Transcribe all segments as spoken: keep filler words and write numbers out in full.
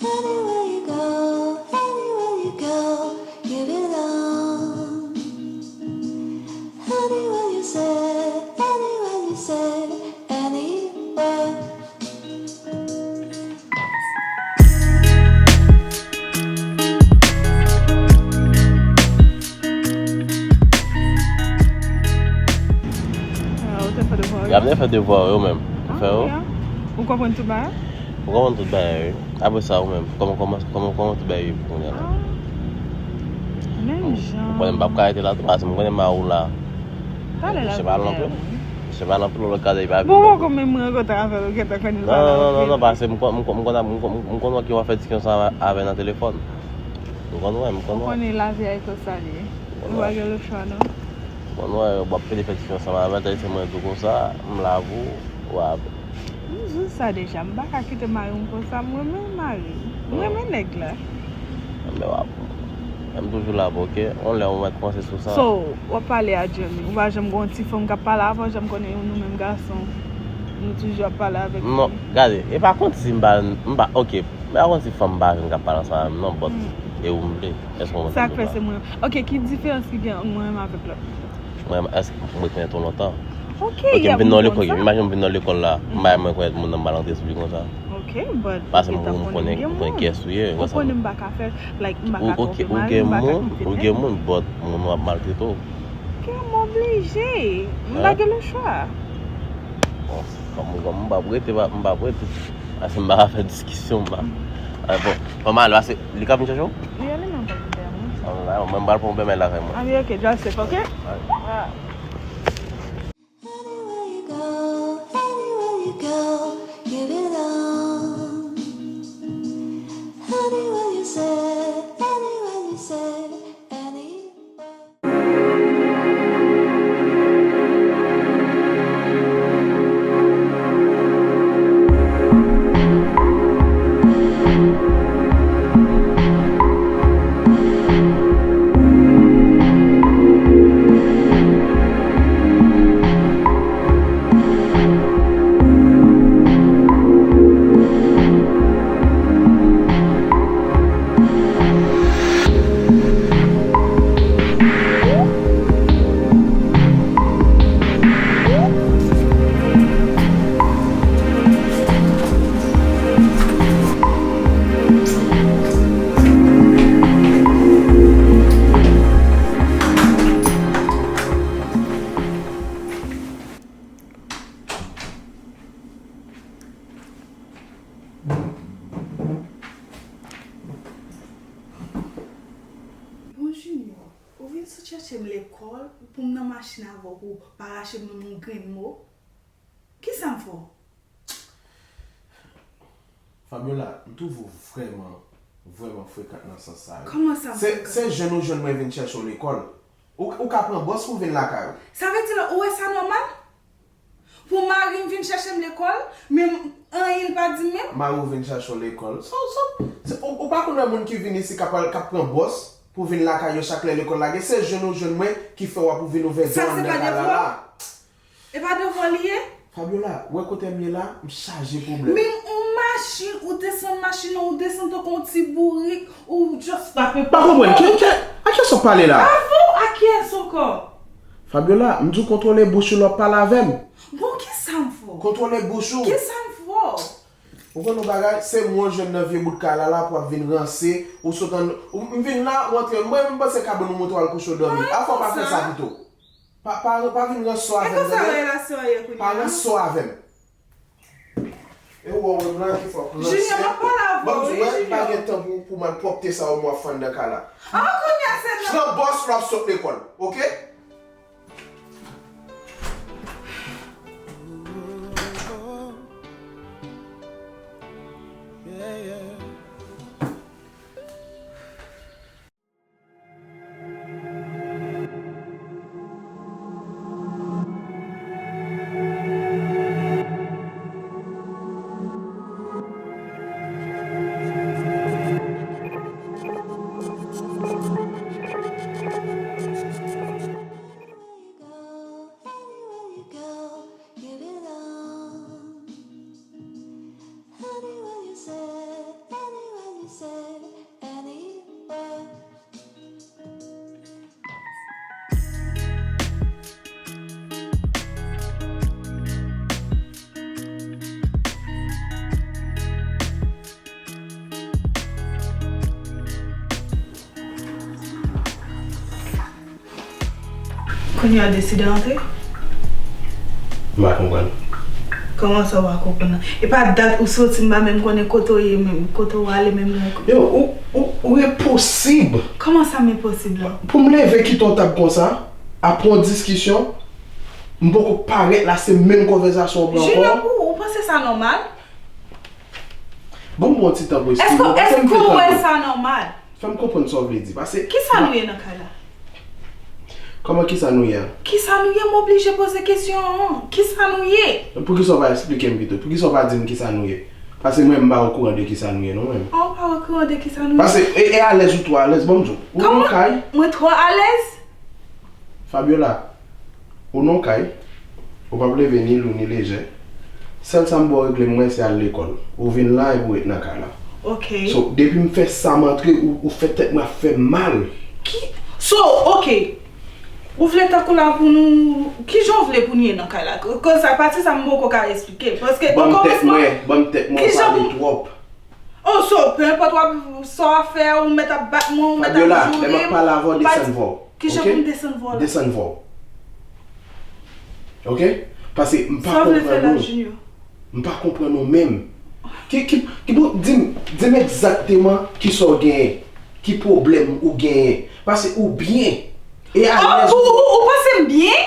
Anywhere you go, anywhere you go, you belong. Anywhere you say, anywhere you say, anywhere. Ah, ou te fè devwa w yo? M te fè devwa yo menm. Ou fè yo? Ah, ok. Ou konprann tout bagay? M konprann tout bagay, wi. Apre sa, ou menm, kòman, kòman, kòman, kòman tout bagay ye pou kounye a la? Ah, menm jan. Ou konnen m p ap ka rete la tou, paske m konnen m a ou la. Talè la, misye pale anpil. Misye pale anpil, lòt kade li pa vin. Bon, bon, kòm menm mwen rankontre avè l, ou gentan konnen l pale anpil. Non, non, non, non, paske m konn, m konn, m konn, m konn, m konn wè ke w ap fè diskisyon sa avè, avè nan telefòn. M konn wè, m konn wè. Ou konnen lavi a e konsa li ye. Ou pa gen lechwa, non. M konn wè, w ap pede fè diskisyon ansanm avè l, tandis ke mwen tou konsa, m la pou ou, w ap M di w sa deja, m pa ka kite mari m konsa, m renmen mari m. M renmen nèg la. Enben, w ap, m toujou la pou, ok? Yon lè ou mèt panse sou sa. So, w ap pale a Jeremy, ou pa janm gen yon ti fanm k ap pale avè w, jan m konnen nou menm gason, nou toujou ap pale avèk fi. Non, gade, e pa kont si m pa, m pa, ok, m pa kont si fanm m pa jwenn k ap pale ansanm avè m non, but e ou m vle. Èske w konprann sa m di w la? Sa k fè se mwen. Ok, ki diferans ki gen ant mwen menm avèk lòt moun? Mwen, èske m rekonèt ou lontan? Ok, m vin nan lekòl, imajine m vin nan lekòl la, m pa menm rekonèt moun nan, m al antre sou li konsa. Ok, but paske m konnen, m konnen kiyès ou ye. Ou konnen m pa ka fè, like, m pa ka twonpe mari m, m pa ka kite nèg. Ou gen moun, but moun nan ap maltrete w. Ok, m oblije. M pa gen lechwa. Bon, kòm, kòm m p ap rete, m p ap rete. Paske m pa ka fè diskisyon, m pa. Ah, bon, fò m ale, paske li ka vin chèche w? Wi, li menm k ap vin dèyè mwen. Ah, mwen, m pral pran yon bèmèl lakay mwen. Ah, wi, ok, drive safe, ok? Alright. Ah. Anywhere you go, anywhere you go, you belong. Anywhere you say, anywhere you say, anywhere. Bon, Junior, ou vin sot chèche m lekòl pou m nan machin avè w pou w pa rache m nan yon grenn mo? Kisa m fè w? Fabiola, m twouve w vrèman, vrèman frekan nan sans sa yo. Kòman sa m frekan? Se, se jèn ou jwenn mwen vin chèche w lekòl. Ou, ou ka pran bòs pou w vin lakay ou. Sa vle di la, ou wè sa nòmal? Pou mari m vin chèche m lekòl, men anyen l pa di m menm. Mari w vin chèche w lekòl. So, so, se, ou, ou pa konn wè moun ki vin isi k ap, k ap pran bòs pou vin lakay yo chak lè lekòl lage. Se jèn ou jwenn mwen ki fè w ap ouvè dè w anndan kay la la. E pa devwa li ye? Fabiola, wè kote m ye la, m chaje pwoblèm. Menm yon machin, ou desann machin nan, ou desann tankou yon ti bourik, ou just frape. Pa konprann, ke, ke, a kiyès w ap pale la? Avè w, a kiyès ankò? Fabiola, m di w kontwole bouch ou lè w ap pale avè m. Bon, kisa m fè w? Kontwole bouch ou. Kisa m fè w? Ou konn yon bagay, se mwen w jwenn nan vye bout kay la la pou w ap vin ranse, ou sot ann, ou, m vin la, ou antre, mwen, m panse kabann ou monte w al kouche w dòmi. Afè w pa fè sa pito. Pa, pa, pa vin ranse w avè m, tande? E konsa relasyon an ye kounye a? Pa ranse w avè m. E ou wè w menm la ki fè w ap ranse. Junior, m ap pale avè w, wi, Junior. Ban m di w, wè, m pa gen tan pou, pou malpwòpte sa yo mwen ap fè anndan kay la. Ah, kounye a se nan... Pran bòs lè w ap sot lekòl, oke? Kounye a w deside antre? M pa konprann. Kòman sa w pa konprann nan? E pa dat ou soti, m pa menm konnen kote w ye menm, kote w ale menm nan. Yo, ou, ou, ou enposib. Kòman sa m enposib la? Pou m leve kite w tab konsa, apre yon diskisyon, m poko parèt la, se menm konvèsasyon w pran ankò. Junior, ou, ou panse sa nòmal? Ban m pran yon ti tan pou eksplike w, paske m vle tande. Èske w wè sa nòmal? Fè m konprann sa w vle di, paske... Kisa nou ye nan kay la? Kòman kisa nou ye a? Kisa nou ye? M oblije poze kesyon an. Kisa nou ye? Poukisa w pa eksplike m pito? Poukisa w pa di m kisa nou ye? Paske mwen, m pa okouran de kisa nou ye, non, mwen. A, ou pa okouran de kisa nou ye? Paske, e, e alèz ou twò alèz, ban m di w. Ou nan kay. Kòman? Mwen twò alèz? Fabiola, ou nan kay, ou p ap leve ni lou ni lejè. Sèl sa m ba w regle, mwen, se al lekòl. Ou vin la epi w ret nan kay la. Ok. So, depi m fè sa m antre, ou, ou fè tèt mwen ap fè m mal. Ki, so, ok. Ou vle tankou la pou nou, kijan w vle pou nou ye nan kay la? K-, konsa, pati sa m poko ka eksplike. Paske, o kòmansman, ban m tèt mwen, ban m tèt mwen, ou pale twòp. Oh, so, peu importe w ap, sa w ap fè, ou mèt ap bat mwen, ou mèt ap joure m. Fabiola, lè m ap pale avè w, desann vwa w. Kijan pou m desann vwa w la? Desann vwa w. Ok? Paske m pa konprann ou. Sa w vle fè la, Junior? M pa konprann ou menm. Ki, ki, ki pou, di m, di m egzakteman kisa w genyen. Ki pwoblèm ou genyen. Paske ou byen. E alèz ou. Oh, ou, ou, ou panse m byen?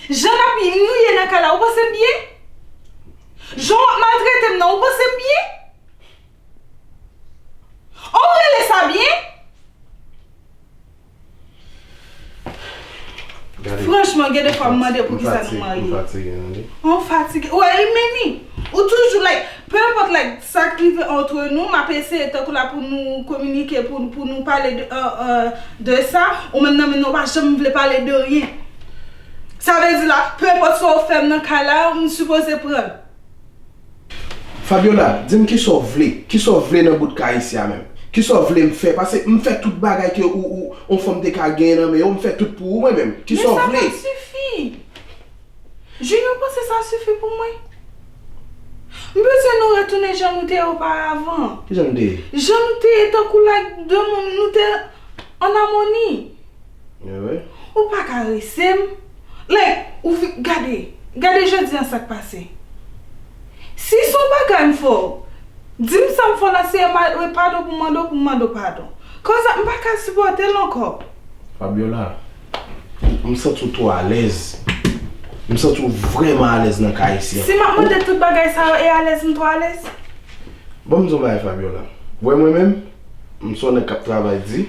Jan n ap, nou ye nan kay la, ou panse m byen? Jan w ap maltrete m nan, ou panse m byen? Ou rele sa byen? Gade, franchman, gen de fwa m mande poukisa nou marye. M fatige, m fatige, tande. Ou fatige. Ou wè, li meni. Ou toujou, like, peu importe, like, sa k rive entre nous, m ap eseye tankou la pou nou kominike, pou, pou nou pale de, euh, euh, de sa, ou menm nan men nou, ou pa janm vle pale de ryen. Sa vle di la, peu importe sa w fè m nan kay la, m sipoze pran l. Fabiola, di m kisa w vle. Kisa w vle nan bout kay isi a menm? Kisa w vle m fè? Paske m fè tout bagay ke ou, ou, yon fanm te ka genyen nan men yo, m fè tout pou ou mwen menm. Kisa w vle? Men sa pa sifi. Junior, panse sa sifi pou mwen? M bezwen nou retounen jan nou te ye oparavan. Kijan nou te ye? Jan nou te ye tankou like de moun, nou te an amoni. Ou pa karese m. Like, ou vi-, gade, gade jodi an sa k pase. Si se yon bagay m fè w, di m sa m fè w la, se ma-, padon pou m mande w, pou m mande w padon. Koz la, m pa ka sipòte l ankò. Fabiola, m santi w twò alèz. M santi w vrèman alèz nan kay isi a. Si m ap mande tout bagay sa yo, e alèz m twò alèz? Ban m di w yon bagay, Fabiola. Wè mwen menm, m se yon nèg k ap travay di,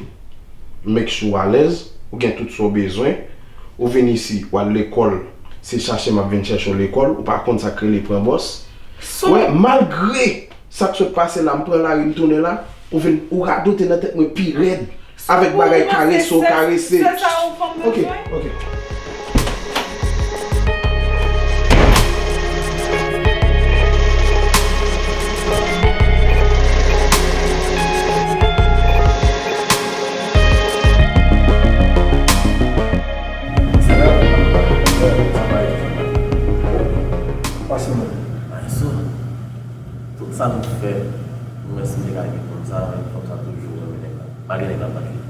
make sure w alèz, ou gen tout sa w bezwen, ou vin isi, w al lekòl, se chache m ap vin chèche w lekòl, ou pa konn sa k rele pran bòs. Wè, malgre sa k sot pase la, m pran lari, m tounen la, ou vin, ou radote nan tèt mwen pi rèd. Avèk bagay karese w karese. Se sa yon fanm bezwen? Ok, ok. Pase mwen. Tout sa nou fè, mwen si m te ka gen fanm sa, fanm sa toujou renmen nèg la. Pa gen nèg la bat li.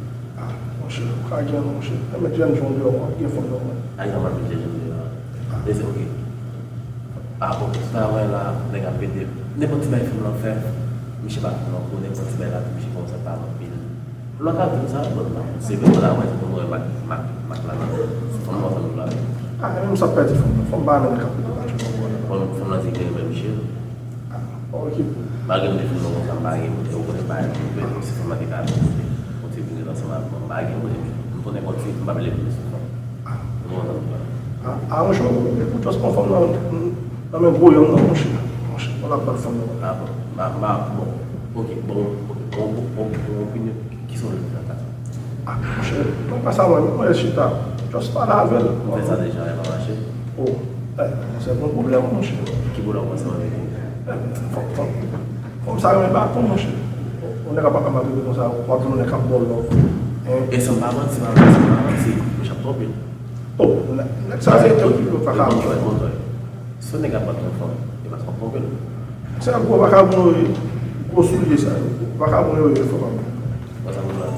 Ah, monchè, ou ka gen, monchè. Mèt jèn jan w deyò, w ap gen fanm nan men. A, li pa mal jèn jan deyò. Ah. Mezanmi, ok. Ah, bon, travay la, nèg ap pede. Nenpòt ti bagay fanm nan fè, misye pa konn ankò, nenpòt ti bagay la, misye kòmanse ap pale anpil. Lòt la di m sa, bon, se vre, mwen la, mwen, se pou mwen, mak, mak, mak la, nan fanm nan, fanm la. Ah, menm sa pèdi fanm nan, fanm pa renmen nèg k ap pede bat yo ankò. Fanm, fanm nan di ke renmen misye. Ah, ok. Malgre m te fin bon konsa, m pa gen, ou konnen, m pa gen pwoblèm. Si fanm nan te ka vin kote, kote vin ret ansanm avè m, m pa gen pwoblèm. M konnen konn fi, m pa vle vin sou fanm. Ou konprann sa m di la? Ah, ah, monchè, ou, ou just pran fanm nan, nan men gwo yonm nan, monchè. Monchè, ou la bat fanm nan. Ah, bon. Ma, ma, bon. Ok, bon, ok, bon, bon, bon, bon, opinyon. Kisa w vle m fè ak sa? Ah, monchè, mwen pa sa mwen, mwen chita. Just pale avè l. Ou fè sa deja, e pa mache? Oh, eh, se bon pwoblèm, monchè. Ki pwoblèm ou panse mwen gen? Eh, fò, fò, fò m sa renmen baton, monchè. Yon nèg ap ap maltrete konsa, w ap jwenn yon nèg k ap ba w love. Hein? E san pa manti, pa manti, pa manti, mwen ap twonpe. Oh, nèg, nèg sa se entèvyou, yo pa ka. Bon, bon, bon. Si yon nèg ap bat yon fanm, e paske w ap twonpe l. Se yon gwo vakabon yo ye, gwo soulye sa yo. Vakabon yo ye, fò pa. Wè sa moun la.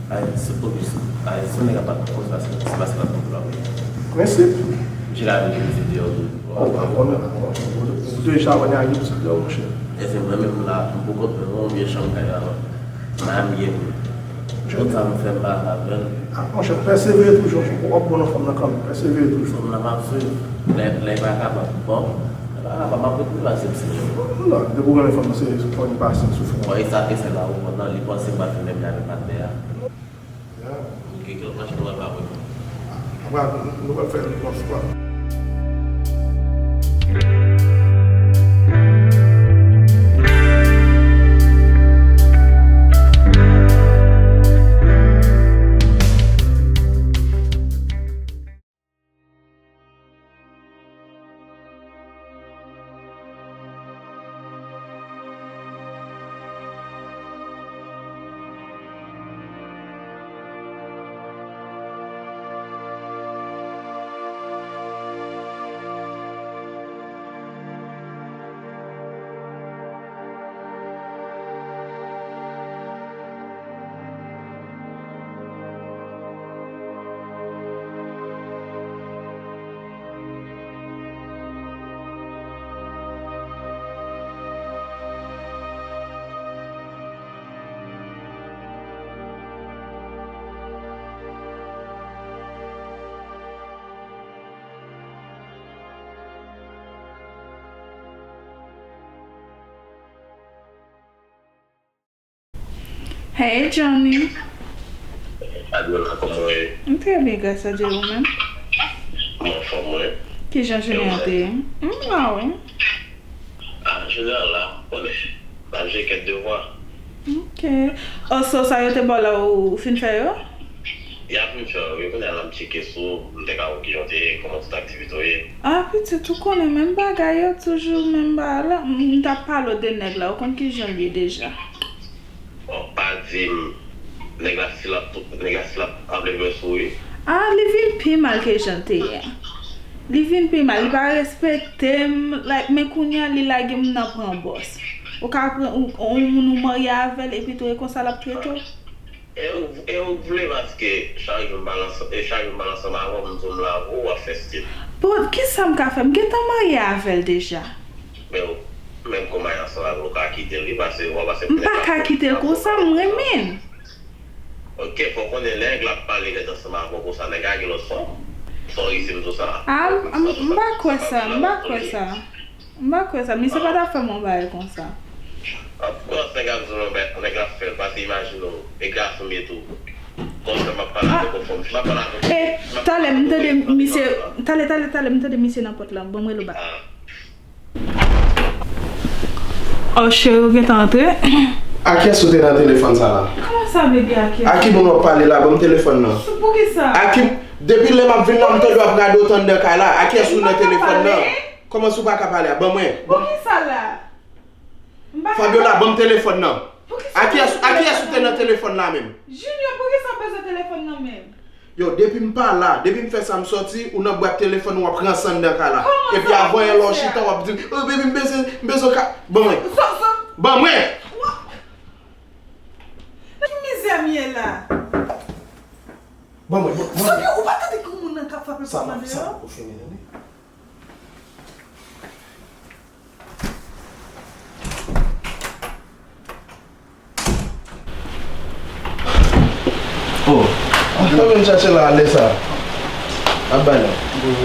Ay, se pou ki sa? Ay, se nèg ap bat pou kòz la, se, se paske l ap pran pou la, wi. Prensip. Jila vin vizite yo tou. Oh, pa konnen, pa konnen. Ou deja wè nèg yo vizite yo, monchè. E se mwen menm la, m poko, mwen yon vye chanm kay la, non. Miami ye. Jodi a m fè m pa avè l. Ah, monchè, pèsevere toujou, w ap bon nan fanm nan kanmenm, pèsevere toujou. Fanm nan m ap swiv, lè, lè pa kapab, bon, lè pa kapab, m ap retounen pase m si Dye vle. Non, depi w renmen fanm nan, se fò gen pasyans ou fè. Bon, e sa, e sèl la ou konn nan, li panse m pral fin menm jan avèk patnè a. Ya. Ok, ke l mache, nou pral pa wè. Apre, nou pral fè yon pòs, kwa. Hey, Johnny. Adriana, kòman w ye? M trè byen, gras a Dye, ou menm? Mwen anfòm, wi. Kijan jounen an te ye? M la, wi. Ah, jounen an la, konnen, n ap jere kèk devwa. Ok. Oh, so sa yo te ba w la, ou fin fè yo? Y ap vin fè yo, wi, kounye a la m tcheke sou, m te ka wè kijan w te ye, kòman tout aktivite w ye. Ah, pitit, ou konnen menm bagay yo, toujou menm bagay la. M, m t ap pale w de nèg la, ou konn kijan l ye deja. Bon, pa di m, nèg la still ap, nèg la still ap, ap leve sou ou, wi. Ah, li vin pi mal ke jan l te ye a. Li vin pi mal, li pa respekte m, like, men kounye a li lage m nan pran bòs. Ou ka pran, ou, ou, yon moun ou marye avè l, epi tou e konsa l ap trete w? E ou, e ou k vle paske chak jou m pale ansanm, e chak jou m pale ansanm avè w, m di w m la avè w, w ap fè stil. Bon, kisa m ka fè? M gentan marye avè l deja. Men ou, menm kòman y ansanm avè w, ou ka kite l, wi, paske w ap pase. M pa ka kite l konsa, m renmen l. Ok, fò w konnen lè nèg la ap pale nèt ansanm avè w konsa, nèg la gen lòt fanm. Sòri si m di w sa. Ah, m, m, m pa kwè sa, m pa kwè sa. M pa kwè sa, misye pa t ap fè m yon bagay konsa. Of course, nèg ap di w yon bagay, nèg la ap fè l, paske imajine w, e gason m ye tou. Konsa m ap pale avèk yon fanm, m ap pale avèk. E, talè, m tande misye, talè, talè, talè, m tande misye nan pòt la, ban m rele w bak. Ah. Oh, cheri, ou gentan antre? A kiyès ou te nan telefòn sa la? Kòman sa, baby, a kiyès? A ki moun w ap pale la? Ban m telefòn nan. Poukisa? A ki, depi lè m ap vin la, m tande w ap rade w t anndan kay la. A kiyès ou nan telefòn nan? Kòman si w pa ka pale a? Ban mwen. Poukisa la? M pa ka pale. Fabiola, ban m telefòn nan. Poukisa w pa ka pale? A kiyès, a kiyès ou te nan telefòn la menm? Junior, poukisa w bezwen telefòn nan menm? Yo, depi m pa la, depi m fè sa m sòti, ou nan bwat telefòn ou ap ranse anndan kay la. Epi avan yè lè w chita w ap di m, "Oh, baby, m bezwen, m bezwen ka." Ban mwen. Ban mwen! Nan ki mizè m ye la? Ban mwen, ban mwen. Ou pa tande gen moun nan k ap frape pòt la deyò? Sa m ap fini, tande. Oh. Sa w vin chache la a lè sa a? Ap bay la.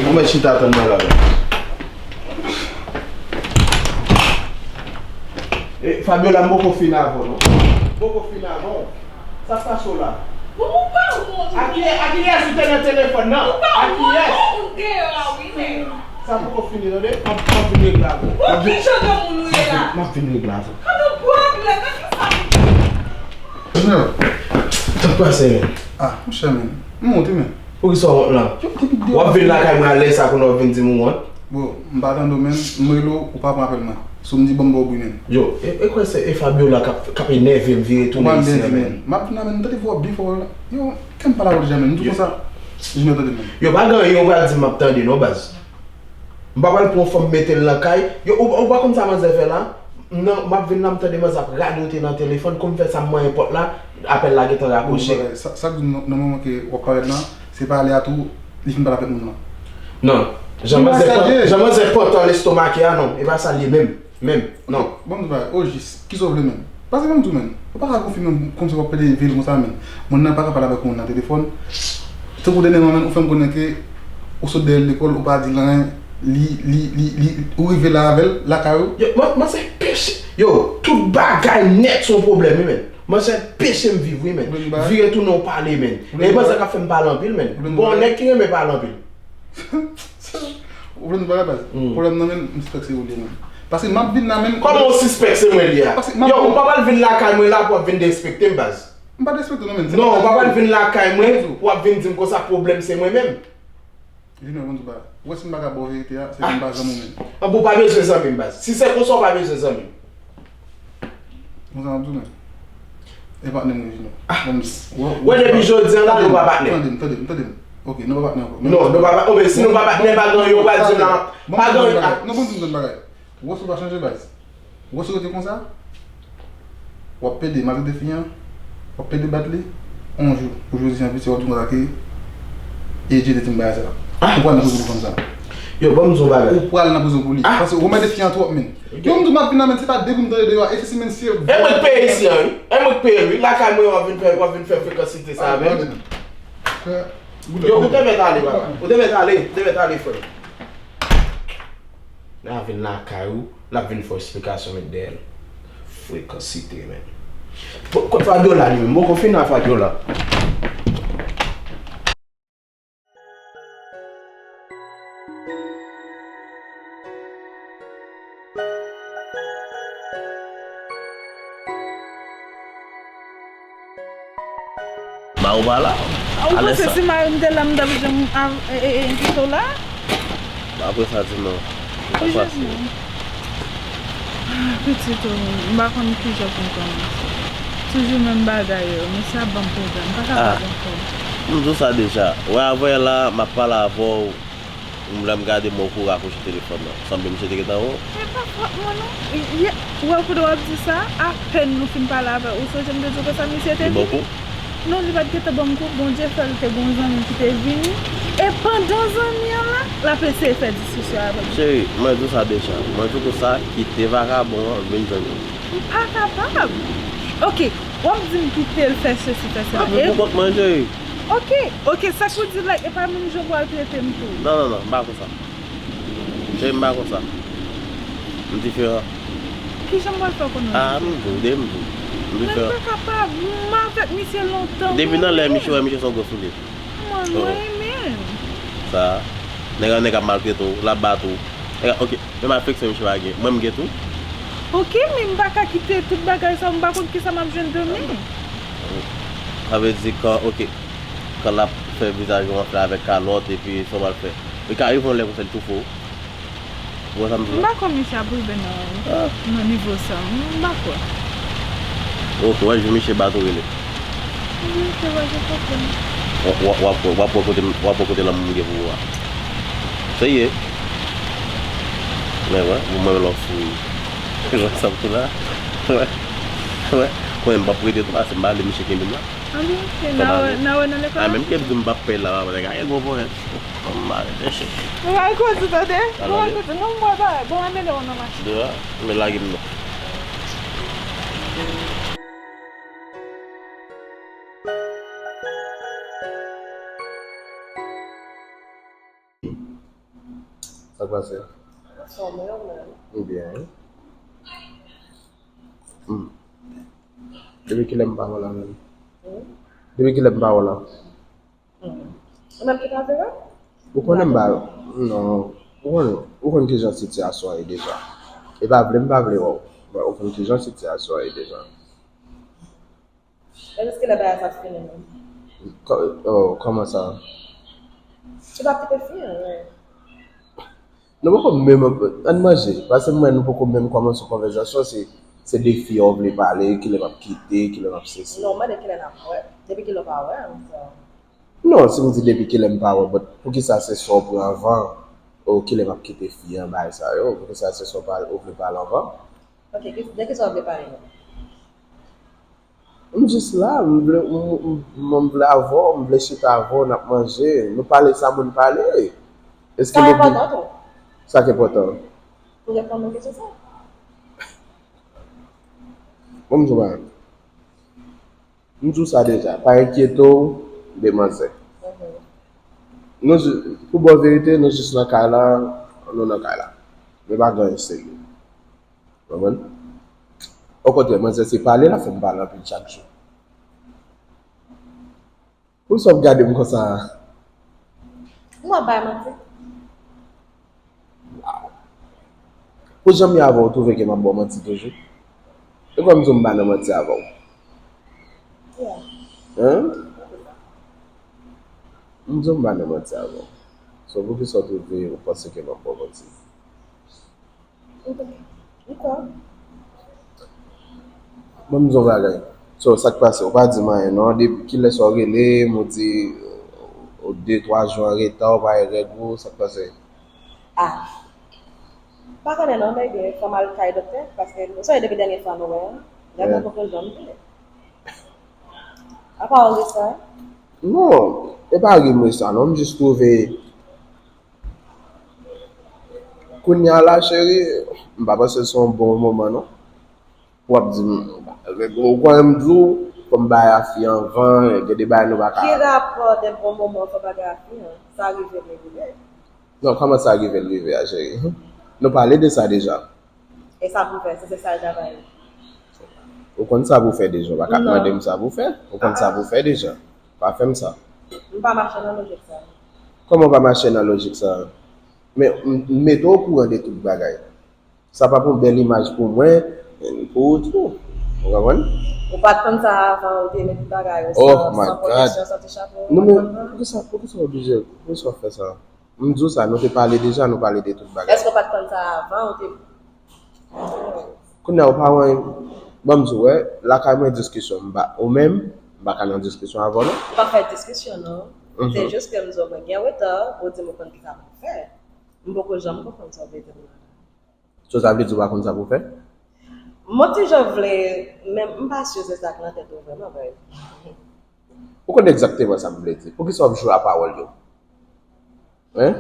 Ou mèt chita tann mwen la menm. E, Fabiola, m poko fin avè w, non. M poko fin avè w. Sa k pase w la? Bon, ou pa wont ou byen? A kiyès, a kiyès ou te nan telefòn nan? Ou pa wont ou deyò a wi menm? Sa poko fini, tande? M ap, m ap vin regle avè w. Bon, ki jan de moun ou ye la? M ap vin regle avè w. Gade yon pwoblèm, nan ki sa nou ye? Junior, sa k pase, men? Ah, monchè, men. M wont wi, men. Poukisa w wont la? W ap vin lakay mwen a lè sa a kounye a w ap vin di m ou wont? Bro, m pa tande w menm, m rele w, ou pa pran apèl mwen. Si w m di ban m ba w bri menm. Yo, e, e kwè se e Fabiola k ap, k ap enève m vire tounen isi a menm. M ap vin la menm, m tande vwa w byen fò la. Yo, kè m pale avè w deja menm, m di w konsa. Junior tande menm. Yo, pa gen anyen ou pral di m m ap tande non, baz. M pa pral pran yon fanm mete l nan kay. Yo, ou, ou pa konn sa manzè fè la? Non, m ap vin la, m tande manzè ap radote nan telefòn, kou m fè sa, m manyen pòt la, apèl la gentan rakwoche. Sa, sa k di w nan, nan moman ke w ap parèt la, se pa ale a tou, li fin pale avèk moun nan. Non, jan manzè, jan manzè pantan lestomake a, non, e pa sa l ye menm, menm, non. Bon, m di w bagay, ojis, kisa w vle menm? Pase ban m di w menm. Ou pa ka konfime m kòmsi w ap pede vil konsa menm. Moun nan pa ka pale avèk moun nan telefòn. Tankou dènyèman menm, ou fè m konnen ke ou sot dèyè l lekòl, ou pa di l anyen, li, li, li, li, ou rive la avè l, lakay ou. Yo, man, man se peche. Yo, tout bagay nèt se yon pwoblèm, wi, menn. Man se peche m viv, wi, menn. Vire tounen ou pale, menn. E manzè k ap fè m pale anpil, menn. M pa yon nèg ki renmen pale anpil. Ou vle nou bagay, baz? Pwoblèm nan menm, m sispèk se ou li ye menm. Paske m ap vin la menm. Kòman ou sispèk se mwen li a? Yo, ou pa pral vin lakay mwen la pou w ap vin derespekte m, baz. M pa derespekte w non menm. Non, ou pa pral vin lakay mwen pou w ap vin di m konsa pwoblèm se mwen menm. Junior, ban m di w bagay. Ou wè si m pa ka ba w verite a, se ke m pa zanmi w menm. Anben, ou pa bezwen zanmi m, baz. Si se konsa, ou pa bezwen zanmi m. Konsa m ap di w menm. E patnè m wi, Junior. Ban m di w. Wè, depi jodi a la, nou pa patnè. Tande m, tande m, tande m. Ok, nou pa patnè ankò. Non, nou pa patnè. Oben, si nou pa patnè, pa gen anyen ou pral di m la. Pa gen anyen. Non, ban m di w yon bagay. Wè si w pa chanje, baz. Wè si w rete konsa, w ap pede maltrete fi an, w ap pede bat li, yon jou, pou jodi an, piti w ap di konsa ke, e Dye te di m bagay sa. Ou pral nan prizon pou fanm sa. Yo, ban m di w yon bagay. Ou pral nan prizon pou li. Paske ou mande fi an twòp, menn. Yo, m di w m ap vin la, menn, se pa de kou m tande deyò a, e sesi, menn, si yo. E mwen k peye isi an, wi. E mwen k peye l, wi. Lakay mwen, w ap vin fè, w ap vin fè frekanste sa avè m. Yo, ou te mèt ale, papa. Ou te mèt ale, ou te mèt ale, frè m. L a vin lakay ou, l ap vin fè w esplikasyon met dèyè l. Frekansite, menn. Bon, kot Fabiola li menm? M poko fin a Fabiola. Mari w pa la? Ou panse si mari m te la, m t ap janm kite w la? Apre sa, di non. Ou jis non. Ah, pitit, oh, m pa konn kijan pou m kòmanse. Toujou menm bagay yo, mesye ap ban m pwoblèm, m pa kapab ankò. M di w sa deja. Wè, avanyè la, m ap pale avè w, m lè m gade m wè w kou rakwoche telefòn nan. Sanble misye te gentan wè w. E pa fòt mwen non. Yè, ou wè kote w ap di sa, apèn nou fin pale avè w, ou sonje m te di w konsa misye te vini? Non, li pa t gentan ban m kou, Bondye fè l te gen yon zanmi ki te vini. E pandan zanmi an la, l ap eseye fè diskisyon avè m. Cheri, mwen di w sa deja. Mwen di w konsa, kite vakabon an vin jwenn ou. M pa kapab. Ok, w ap di m kite l fè sesi, fè sela. Mwen pou kont mwen, cheri. Ok, ok, sa k pou di la, e pa menm jan pou al trete m tou. Non, non, non, m pa konsa. Cheri, m pa konsa. M diferan. Kijan m pral fè w konnen m diferan? Ah, m di w, de m di w. M diferan. Mwen pa kapab. M avèk misye lontan. Depi nan lè misye wè misye se yon gwo soulye. Kòman lwen, menm? Sa, nèg an nèg ap maltrete w, l ap bat ou. Nèg a, ok, menm afeksyon misye pa gen. Mwen m gen tou. Ok, men m pa ka kite tout bagay sa, m pa konn kisa m ap jwenn demen. Sa vle di kan, ok, kan l ap fè vizaj ou anfle avèk kalòt, epi sa w pral fè. Li ka rive yon lè konsa, li toufe w. Ou wè sa m di w la? M pa kwè misye ap rive nan, nan nivo sa. M pa kwè. Ok, w ap jwenn misye bat ou rele. Misye pa gen pwoblèm. W ap, w ap, w ap wè kote, w ap wè kote lanmou m gen pou ou a. Serye. Men wè, ou mwen lòs wi. Jan sa m tou la. Wè. Wè. Konnen m p ap rete tou paske m pa vle misye kenbe m la. Anben, ok, n a wè, n a wè nan lekòl. A, menm ke m di m p ap peye la, papa, nèg a gen gwo ponyèt. Mwen pa rete chèche. Mwen pa koze tande. Mwen pa koze. Non, mwen pa. Bon, mwen mennen w nan machin. Devan, men lage m non. Sa k pase? Anfòm, wi, ou menm? M byen, wi. Hmm. Depi kilè m pa wè w la menm? Hmm? Depi kilè m pa wè w la? Hmm. Ou menm ki pa vle wè m? Ou konnen m pa, non, ou konnen, ou konn kijan sitiyasyon an ye deja. E pa vle m pa vle wè w, men ou konn kijan sitiyasyon an ye deja. E jiskilè bagay sa ap fini menm? Kò-, oh, kòman sa? Ou p ap kite fi an, wi. Nou poko menm, ann manje, paske m wè nou poko menm kòmanse yon konvèsasyon, se, se de fi a w vle pale, kilè m ap kite, kilè m ap sesi. Non, mande kilè n ap wè. Depi kilè w pa wè m, sa. Non, si m di depi kilè m pa wè, but poukisa se sa w pran anvan, oh, kilè m ap kite fi an, bagay sa yo, poukisa se sa w pa, ou vle pale anvan? Ok, ki- de kisa w vle pale nou? M jis la, m vle, m, m, m vle avè w, m vle chita avè w, n ap manje. Nou pale sa moun pale. Èske Sa nou enpòtan tou. Sa ki enpòtan. Pou reponn nan kesyon sa. Bon, m di w bagay. M di w sa deja, pa enkyete w de manzè. Mhm. Nou, pou bon verite, nou jis nan kay la, nou nan kay la. Men pa gen anyen serye. Konprann? Okontrè, manzè se pale, l ap fè m pale anpil chak jou. Poukisa w ap gade m konsa? M ap bay manti. Pou jan m ye avè w, ou twouve ke m ap ba w manti toujou? E kòm m di w m pa nan manti avè w. Yeah. Hein? M di w m pa nan manti avè w. So, poukisa w twouve ou panse ke m ap ba w manti? Ok. Ok. Ban m di w yon bagay. So, sa k pase? Ou pa di m anyen, non? Depi kilè sa w rele m, ou di, ou de, twa jou an reta, ou pa wè règ ou, sa k pase? Ah. Pa konnen non, men gen fò m al kay doktè, paske nou sonje depi dènye fwa nou wè an, règ mwen poko janm vini. Apa w ri sa? Non, e pa ri m ri sa, non, m jis twouve Kounye a la, cheri, m pa panse se yon bon moman, non. W ap di m, ou konnen m di w, fò m bay a fi anvan, gen de bagay nou pa ka. Ki rapò de bon moman fò bagay a fi an? Sa rive, li rive. Non, kòman sa rive, li rive a, cheri? Nou pale de sa deja. E sa pou fè, si se sa l travay. Ou konn sa pou fè deja, ou pa ka ap mande m sa pou fè. Ou konn sa pou fè deja. Pa fè m sa. M pa mache nan lojik sa. Kòman w pa mache nan lojik sa? Men, m, m mete w okouran de tout bagay. Sa p ap yon bèl imaj pou mwen, pou ou tou. Ou konprann? Ou pa t konn sa avan, ou te met bagay yo san, san pwoteksyon, sòti chapo, ou pa t konn sa? Non, men, poukisa, poukisa w oblije, poukisa w fè sa? M di w sa, nou te pale deja, nou pale de tout bagay. Èske w pa t konn sa avan, ou te Kounye a, ou pa wè, ban m di w, wè, lakay mwen diskisyon, m pa, ou menm, m pa ka nan diskisyon avè w, non. M pa fè diskisyon, non. Mhm. Se jis ke m di w mwen gen reta, ou di m ou konn ki sa pou fè. M poko janm konprann sa w vle di m nan. So, sa vle di ou pa konn sa pou fè? M ti jan vle, men m pa si se sa k nan tèt ou vrèman, vre. Ou konn egzakteman sa m vle di. Poukisa w ap jwe a pawòl yo? Hein?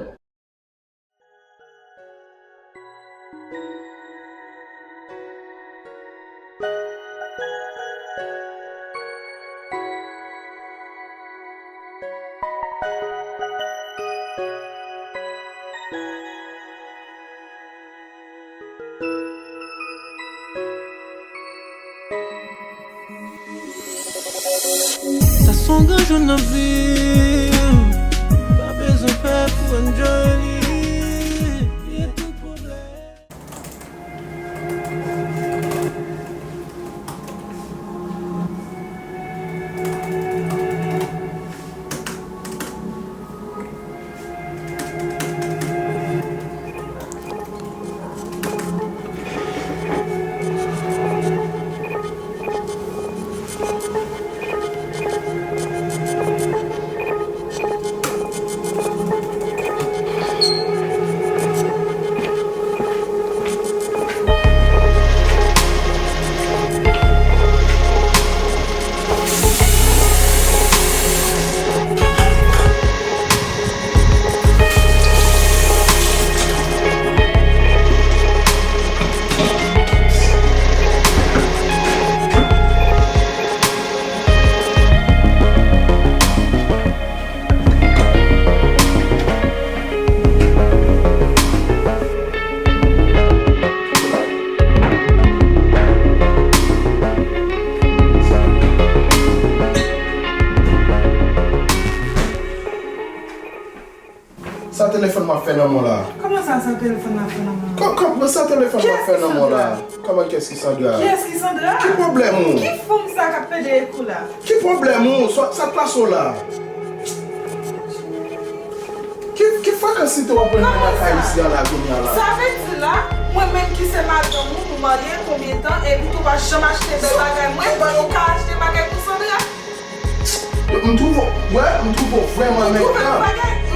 Sa s on gran jou nan vi m, pa bezwen pè pou enjoy li, bliye tout pwoblèm. Sa telefòn m ap fè nan men w la? Kòman sa, sa telefòn m ap fè nan men w? Kò-, kò-, sa telefòn m ap fè nan men w la? Kòman, kiyès ki Sandra? Kiyès ki Sandra? Ki pwoblèm ou? Ki fanm sa k ap pede ekou la? Ki pwoblèm ou? Sa, sa k pase w la? Ki, ki frekans w ap pran nan kay isi a la kounye a la? Sa vle di la, mwen menm ki se madanm ou, nou marye konbyen tan, epi tou pa janm achte bèl bagay mwen, ban nou ka achte bagay pou Sandra? M twouve w, wè, m twouve w vrèman mègdan.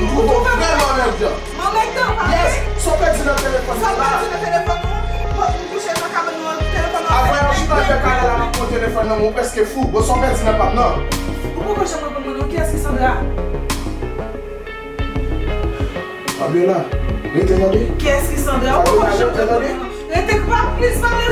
M twouve w vrèman mègdan. Mwen mègdan, pa vre? Yes, sa w pèdi nan telefòn nan la. Sa w pèdi nan telefòn nan? Bon, m kouche nan Apre yon chita avèk Kayla la, m ap pran telefòn nan, mwen prèske fou. Bon, sa w pèdi nan pa m nan. Ou poko janm reponn mwen non, kiyès ki Sandra? Fabiola, rete tande. Kiyès ki Sandra? Ou poko janm reponn mwen non. Rete pa plis pale.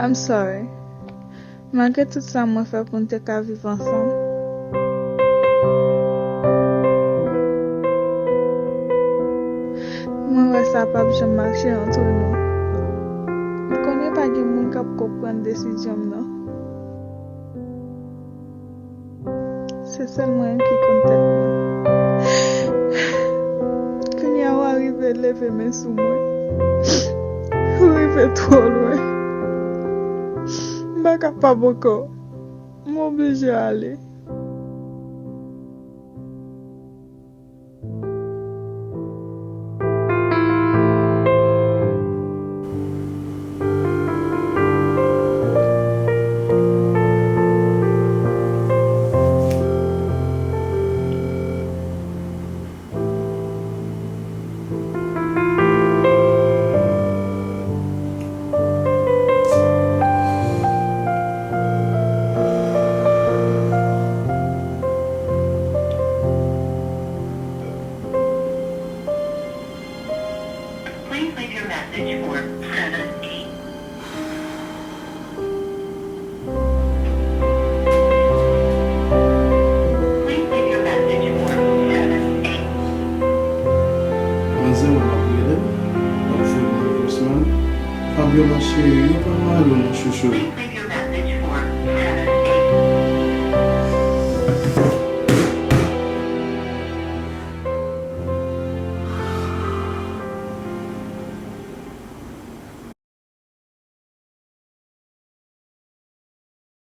I'm sorry. Malgre tout sa mwen fè pou n te ka viv ansanm, mwen wè sa p ap janm mache ant nou. M konnen pa gen moun k ap konprann desizyon m nan. Se sèl mwen menm ki konn tèt mwen. Kounye a w a rive leve men sou mwen. Ou rive twò lwen. M pa kapab ankò. M oblije ale. Please leave your message for seven eight. Please leave your message for seven eight. Manzè, w ap rele, w ap jwenn nan voicemail. Fabiola cheri, yo pa mal ou non chouchou.